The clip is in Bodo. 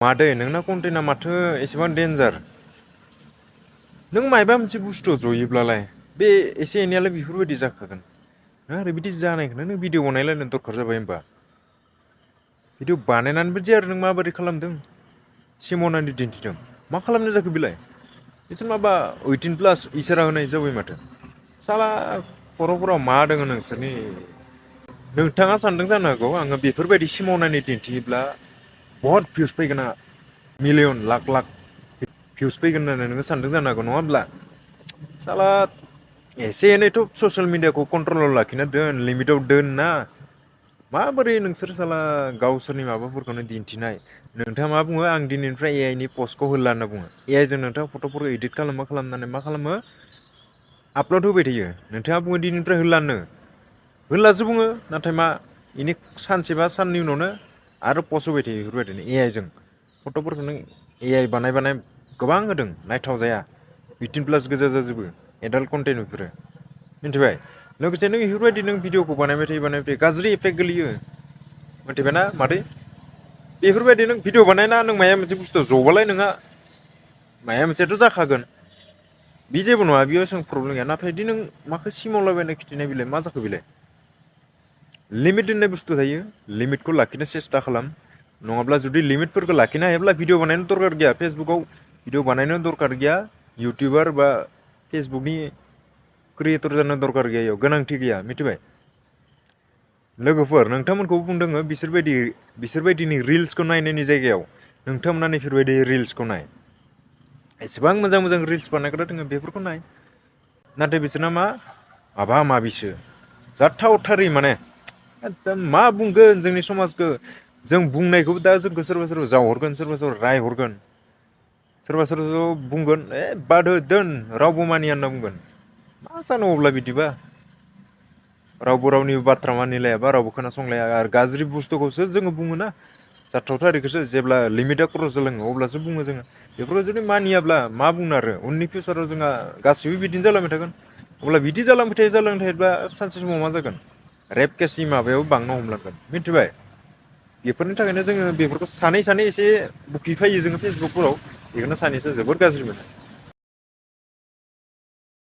मादै नोंना कन्टेन्टआ माथो एसेबां डेन्जार नों मायबा मोनसे बुस्थु जयोब्लालाय बे एसे एनैयालाय बेफोरबायदि जाखागोन ना आरो बिदि जानायखौनो नों भिडिअ बानायलायनो दरखार जाबाय होमबा भिडिअ बानायनानैबो जे आरो नों माबोरै खालामदों सिमनानि दिन्थिदों मा खालामनाय जाखो बेलाय बिसोर माबा 18+ इसारा होनाय जाबाय माथो साला खर'फोराव मा दोङो नोंसोरनि नोंथाङा सानदों जानो हागौ आङो बेफोरबायदि सिमावनानै दिन्थियोब्ला बहुत भिउस फैगोन आंहा मिलियन लाख लाख भिउस फैगोन होननानै नोङो सानदों जानो हागौ नङा होमब्ला साला एसे एनैथ' ससियेल मिडियाखौ कन्ट्रलाव लाखिना दोन लिमिटाव दोन ना माबोरै नोंसोर साला गावसोरनि माबाफोरखौनो दिन्थिनाय नोंथाङा मा बुङो आं दिनैनिफ्राय ए आइ नि पस्टखौ होला होनना बुङो ए आइ जों नोंथाङा फट'फोरखौ इदिट खालामनानै मा खालामो आपल'ड होबाय थायो नोंथाङा बुङो दिनैनिफ्राय होलानो होलासो बुङो नाथाय मा बेनि सानसे बा साननि उनावनो आरो पस्ट होबाय थायो बेफोरबायदिनो ए आइ जों फट'फोरखौ नों ए आइ बानाय गोबां होदों नायथाव जाया 18+ गोजा जाजोबो एडाल्ट कन्टेन्ट बेफोरो मिथिबाय लोगोसे नों बेफोरबायदि नों भिडिअखौ बानायबाय थायो गाज्रि इफेक्ट गोलैयो मिथिबायना मादै बेफोरबायदि नों भिडिअ बानायना नों माया मोनसे बुस्थु जबालाय नोंहा माया मोनसेयाथ' जाखागोन बे जेबो नङा बेयाव एसेबां प्रब्लेम गैया नाथाय दि नों माखौ सिमावलाबायना खिथिनाय बेलाय मा जाखो बेलाय लिमिट होननाय बुस्थु थायो लिमिटखौ लाखिनो सेस्था खालाम नङाब्ला जुदि लिमिटफोरखौ लाखिनो हायोब्ला भिडिअ बानायनो दरकार गैया फेसबुकाव भिडिअ बानायनो दरकार गैया इउटुबार बा फेसबुकनि क्रियेटर जानो दरकार गैया बेयाव गोनांथि गैया मिथिबाय लोगोफोर नोंथांमोनखौबो बुंदोङो बिसोरबायदिनि रिल्सखौ नायनायनि जायगायाव नोंथांमोना बेफोरबायदि रिल्सखौ नाय एसेबां मोजां मोजां रिल्स बानायग्रा दोङो बेफोरखौ नाय नाथाय बिसोरना मा माबा माबिसो जाथावथारै माने एकदम मा बुंगोन जोंनि समाजखौ जों बुंनायखौबो दा जोंखौ सोरबा सोरबा जावहरगोन सोरबा सोरबा रायहरगोन सोरबा सोरबा बुंगोन बाद हो दोन रावबो मानिया होनना बुंगोन मा जानो अब्ला बिदिबा रावबो रावनिबो बाथ्रा मानिलायाबा रावबो खोनासंलाया आरो गाज्रि बुस्थुखौसो जोङो बुङोना जाथावथारैखौसो जेब्ला लिमिटआ क्रस जालाङो अब्लासो बुङो जोङो बेफोरखौ जुदि मानियाब्ला मा बुंनो आरो उननि फिउचाराव जोंहा गासिबो बिदिनो जालांबाय थागोन अब्ला बिदि जालांबाय थायोब्ला सानसे समाव मा जागोन रेप केसनि माबायाव बांनो हमलांगोन मिथिबाय बेफोरनि थाखायनो जोङो बेफोरखौ सानै एसे बुखिफायो जोङो फेसबुकफोराव बेखौनो सानैसो जोबोर गाज्रि मोनो